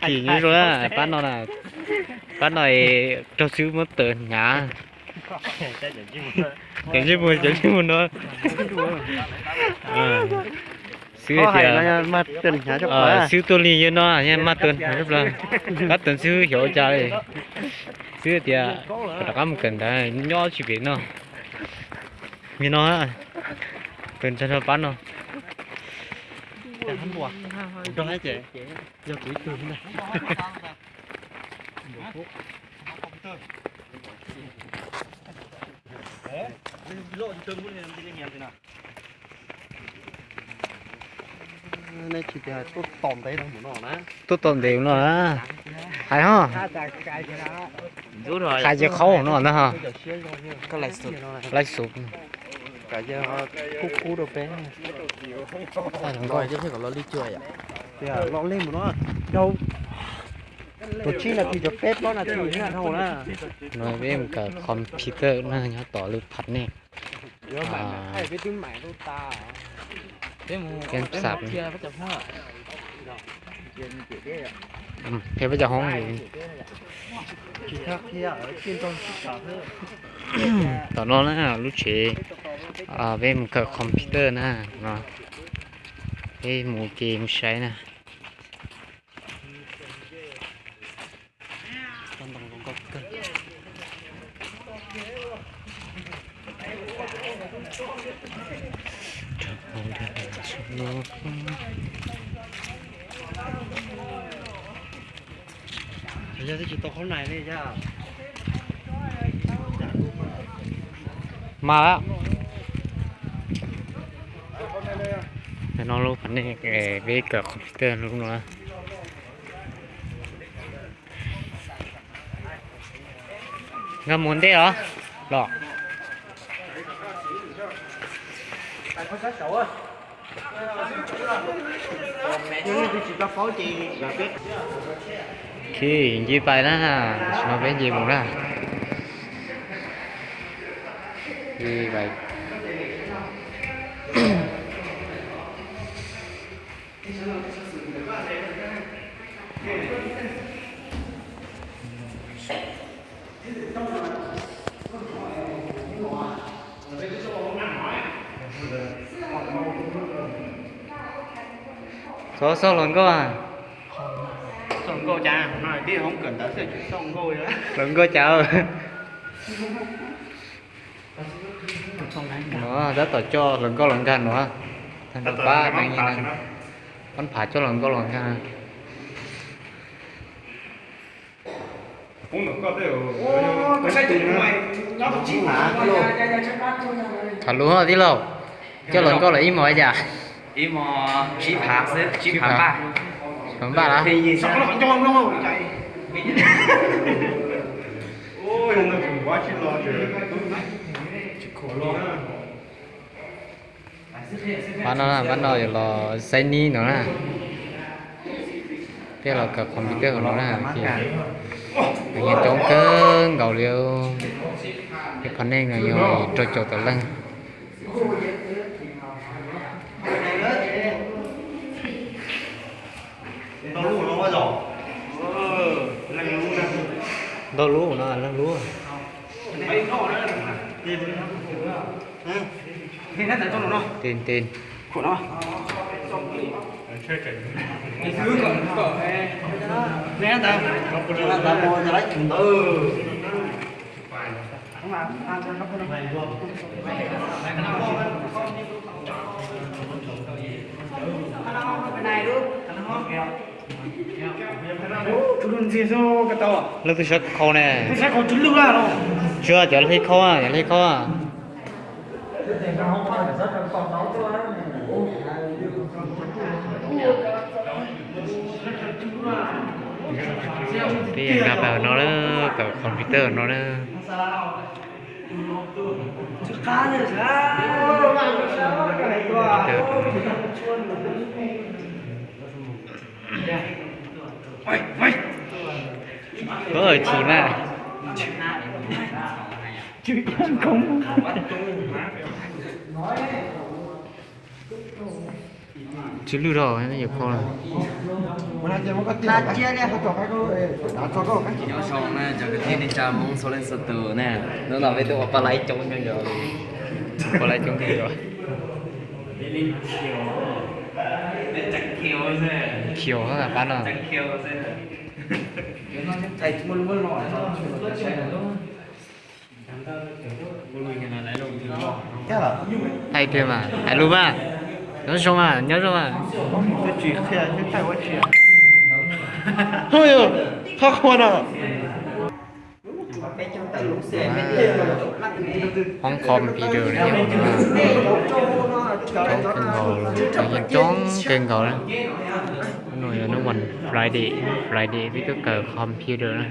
Chim nyuaj zoo na, pab no na, pab no raug xwb muab tawm hnyav. Cov ntsej muag, cov ntsej muag no. Xwb tias, xwb tuaj li yog no, maj tawm hnyav tshaj plaws. Pab tawm xwb xyov ua cas li. Xwb tias, rov qab mus kawm ntawv nyob tsis pem no. Li no, kawm ntawv nrog pab no. Yog kuv ib tug na. Neb tsis tias tuaj tos ntev no na. Tuaj tos ntev no na. Hais ho. Hais ces qhaub no ntag ho. Live xus. Kub kub rau peb. Los li cuag yom. Yog tus tsib nas this cov peb plaub nas this na dhau na. No peb mus kawm computer na, nyob tom lub phav nej. Peb xam qhia peb cov hoob. Tom no na lub tsev, peb mus kawm computer na, no peb mus ua ke mus saib na. Mas lawm. No lub phav nej, peb kawm computer lub no. Nkag mus ntej os los. Khi nce pais na, tam sim no peb nce mus na. Nce pais. Xyov xauj hluas nkauj a? Hluas nkauj cas? No tab tom coj hluas nkauj los nkag no. Tag nrho pab neeg, pab phav coj hluas nkauj los nkag. Tham lus tij laug, coj hluas nkauj los ib hmos li cas? Ib hmos tsib phav xwb, tsib phav npaj. Phav npaj los? Pab no, pab no yuav los saib nib no na. Peb los kawm computer hauv no na. Nws yog coob kawg nkaus li. Peb qhov nej no yog rau caum tawm leej. Ntau lub no, leej lub. Tin, tin. Leej twg saib khau ne? Tsis, cov hle khau, cov hle khau. Peb nkag pais no lawm, kawm computer no na. Ov, chim mas. Chim mas. Tsis lwj dhau, yuav kho lawm. Nyob zoo na cov kwv tij neej tsa Hmoob txhua leej txhua tus na, hnub no peb tuaj ua paj laib coob nco nco, paj laib coob nco nco. Khiaus pab no. Thaij tiag mas, hais lus mas, nyob zoo mas, nyob zoo mas. Qhov qhua no. Hoob computer, coob kawg nkaus, coob kawg nkaus na. Hnub no yog hnub Friday, Friday peb tuaj kawm computer na.